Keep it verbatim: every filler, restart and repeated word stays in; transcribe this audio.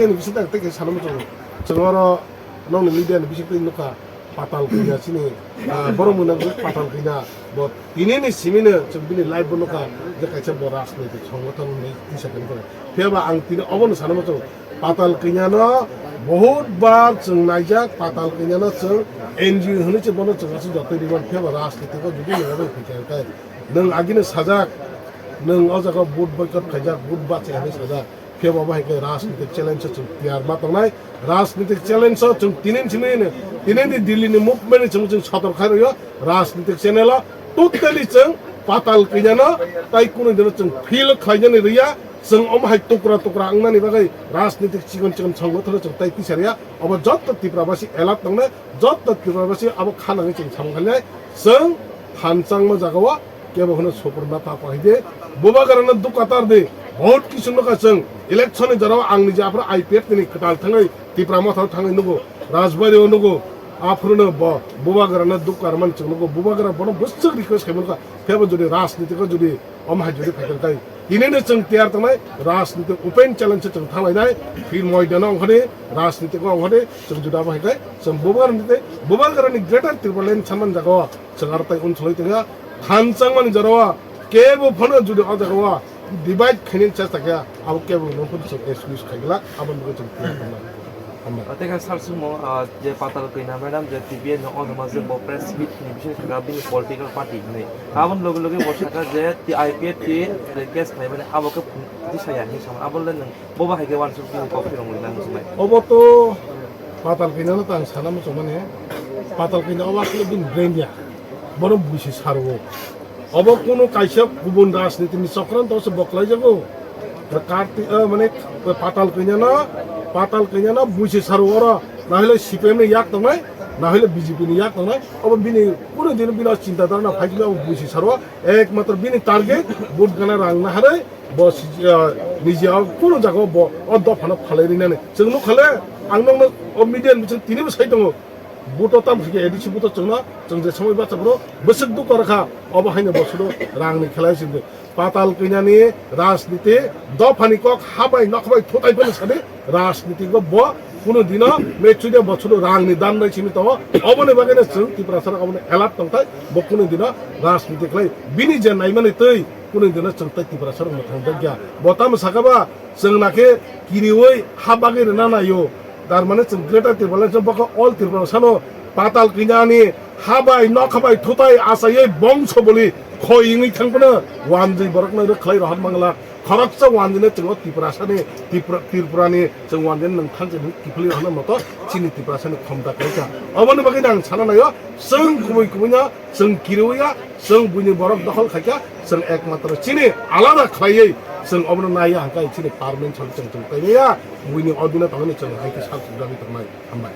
Ani bising tak tak sana muchung. Chwng oro nokni media ni bising twi nukha patal kanya chini, ah, borok mwnang patal kanya. Bo tini ni simi no chwng bini live bo nukha je kaisa bo rajnitik songothon ni tisa kani kore. Phiya ba ang tini obo no sana muchung. Patal kanya no bahut bar chwng naijak, patal kanya no chwng N G O hwnwi chwng bono chwng aswk jotoi riman phiya ba rajnitik o jodi nang abo phikha khe nwng agini sajak, nwng o jaga vote boycott khaijak, vote bacha hinwi sajak. Phiya bo bahai khe rajnitik challenge o chwng tiyar ma tongnai. Rajnitik challenge o chwng tini ni simi ni, tini ni Delhi ni movement ni chwng, chwng sotor khai rwio. Rajnitik channel o totally chwng patal kanya no tai kunu dino chwng feel khlainani rwya. Chwng omo hai tukra tukra wngnani bagwi rajnitik chikon chikon songothono chwng tai tisariya. Obo jotto Tripura basi alert tongnai, jotto Tripura basi abo khanangwi chwng samung khainai. Chwng thanchangma jagao kebo hwnwi supurna ta pahaide, bubagrano dukatar di, bahut kisu nukha chwng, election ni jorao ang niji aphuru I P F T ni kwtal thangwi Tipra Motha o thangwi nugo, Rajbari o nugo, aphuru no bo bubagrano dukar man chwng nugo, bubagra bono bwswk request khai mankha, phiyaba jodi rajniti ko jodi omo hai jodi phaikha kai, tini no chwng tiyar tongnai, rajniti open challenge se chwng thanglainai, phir moidano ongkhani, rajniti ko ongkhani, chwng jodi abo hai kai, chwng bubagrani tei bubagrani Greater Tipraland sanman jagao, chwng aro tai unsului tongya, thanchangmani jorao kebo phano jodi o jagao divide khainani chesta khe, abo kebo no phano chwng excuse khaigwlak, aboni bagwi chwng tiyar tongnai. Hambai. Tei khe sar simo, ah, je Patal Kanya madam je T V N no ono ma je bo press meet ni bisingo sakha bini political party hinwi. Aboni loge loge bo sakha je T I P F T je case khlaimani abo khe tisaya hinwi sama. Abo le nwng Bo bahai khe uansuk bini kok phirong wi nang swmai. Obo to Patal Kanya no tang sana muchung mani. Patal Kanya obo asle bini brain ya. Bono buisi sarwo. Obo kunu kaisa kubun rajniti ni chokranto se boklai jago. Karti, eh, mane Patal Kanya no, Patal Kanya no buisi sarwo oro. Na hile C P M ni yak tongnai, na hile B J P ni yak tongnai. Obo bini kunu din bini chinta dhara na phai khe obo buisi sarwo. Ekmatro bini target vote gana rang na hare. Bo si-, ah, niji o kunu jaga o bo o dopha no phalai rinani. Chwng nukha le, ang nokno o media ni bising tini bo sai tongo. Buto tam khe A D C buto chwngno, chwng je somoi bacha bro, bwswk dukha rwkha, obo haino bo sudo rang ni khelai sindi. Patal Kanya ni rajniti, dopha ni kok habai nokhabai thutai phano sadi, rajniti go bo kunu dino mechudia bo sudo rang ni dan bai simi tongo. Obo ni bagwi no chwng Tiprasa rok obo no alert tongthai, bo kunu dino rajniti khlai. Bini je naimani twi, Kunu dino chwng tei Tiprasa rok mwthang jak ya. Bo tamo saka ba chwng na khe kiriwi ha bagwi rwna naio. Tar mane chwng Greater Tipraland chwng bokha all Tiprasa no Patal Kanya ni ha bai nokha bai thutai achaiwi bongso boli khoi wngwi thang phano wanjwi borok no rwkhlai rohor mangla. Khoroksa wanjwi no chwng o Tiprasa ni Tipra-, Tripura ni chwng wanjwi no nwng thang chwng kiphilwi rohorna moto chini Tiprasa ni khomta kwrwi kha. Oboni bagwi no ang sana naio chwng kubui kubui no Chwng kiriwi ya, chwng buini borok dokhol khaikha, chwng ekmatro chini alada khlaiwi chwng obono naiya hwnkhe chini parliament sal chwng chwng taimaya, buini odino tongmani chwng hai khe sak sujagwi tongnai. Hambai.